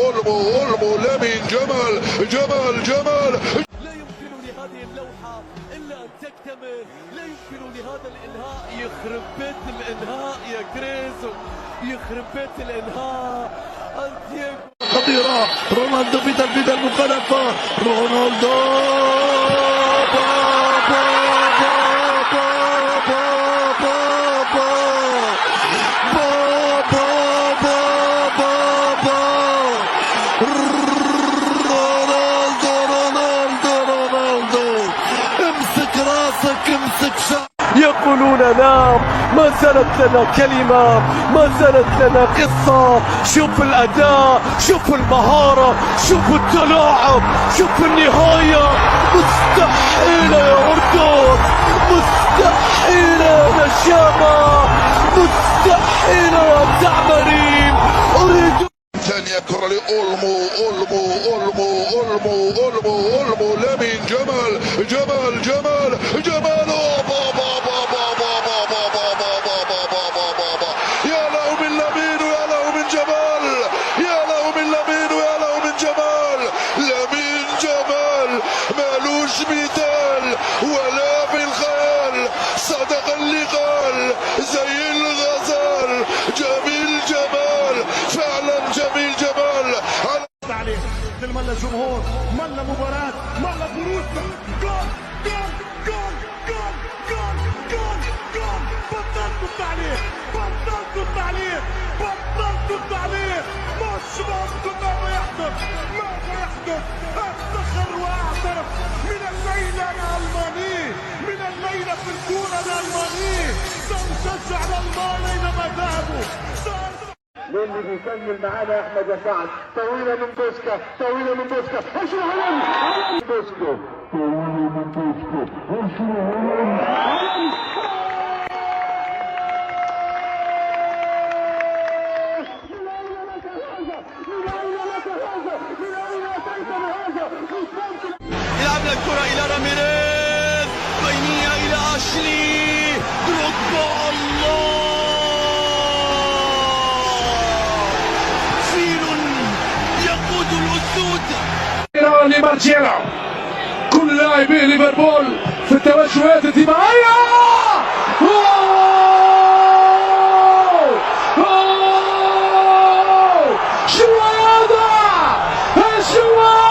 اولمو اولمو لامين جمال جمال جمال. لا يمكن لهذه اللوحة إلا أن تكتمل، لا يمكن لهذا الإنهاء. يخرب بيت الإنهاء يا كريزو، يخرب بيت الإنهاء. أنتيغو خطيرة، رونالدو في تنفيذ المخالفة، رونالدو با با با با با با با با با با با رونالدو رونالدو رونالدو، امسك راسك امسك شعرك. يقولون نعم، ما زالت لنا كلمة، ما زالت لنا قصة. شوف الأداء، شوف المهارة، شوف التلاعب، شوف النهاية. مستحيلة يا أردن، مستحيلة يا نشامة، مستحيلة يا تعمرين. أريد ثانية كرة لأولمو أولمو أولمو أولمو أولمو أولمو لامين جمال جمال جمال جمال. با با با با با با با با با با با با با با با. يا له من لامين ويا له من جمال، يا له من لامين ويا له من جمال. لامين جمال مالوش مثال ولا في الخيال، صدق اللي قال زي الغزال. جميل جمال فعلا جميل جمال. عليه ملا جمهور، ملا مباراة، ملا بروز. جول جول جول جول جول جول جول. بطلتوا التعليق، بطلتوا التعليق، بطلتوا التعليق. مش ممكن، ماذا يحدث؟ ماذا يحدث؟ افتخر واعترف، من الليلة انا الماني، من الليلة في الكورة انا الماني. سأشجع الالمان اينما ذهبوا. للي بيكمل معانا احمد يا سعد، طويله من بوسكا، طويله من بوسكا، اشرح بوسكا، طويله من بوسكا، اشرح. من اين لك هذا؟ من اين لك هذا؟ من اين اتيت بهذا؟ مش ممكن. يلعب الكرة إلى راميريز، بينية إلى أشلي دروجبا. الله، فيل يقود الأسود. لمارتشيلو، كل لاعبي ليفربول في التوجهات الدفاعية. أوه! أوه! شو هذا؟ شو هذا؟